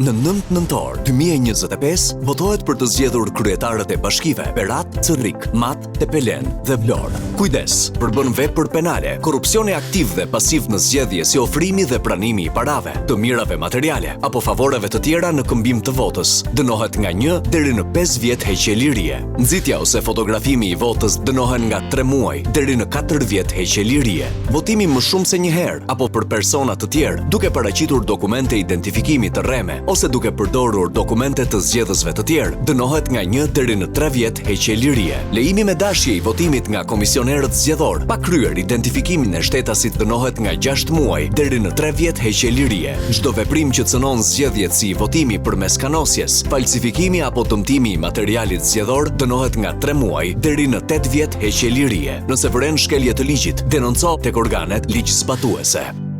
Në 9 nëntor 2025, votohet për të zgjedhur kryetarët e bashkive Berat, Cërrik, Mat, Tepelenë dhe Vlorë. Kujdes, përbën vepër penale, korrupsioni aktiv dhe pasiv në zgjedhje si ofrimi dhe pranimi i parave, të mirave materiale apo favoreve të tjera në këmbim të votës, dënohet nga 1 deri në 5 vjet heqje lirie. Nxitja ose fotografimi i votës dënohen nga 3 muaj deri në 4 vjet heqje lirie. Votimi më shumë se një herë apo për persona të tjerë, duke paraqitur dokumente identifikimi të rreme ose duke përdorur dokumente të zgjedhësve të tjerë, dënohet nga 1 deri në 3 vjet heqje lirie. Lejimi me dashje i votimit nga komisionerët zgjedhorë, pa kryer identifikimin e shtetasit dënohet nga 6 muaj deri në 3 vjet heqje lirie. Çdo veprim që cënon zgjedhjet si votimi përmes kanosjes, falsifikimi apo dëmtimi i materialit zgjedhor dënohet nga 3 muaj deri në 8 vjet heqje lirie. Nëse vëren shkelje të ligjit, denonco tek organet ligjzbatuese.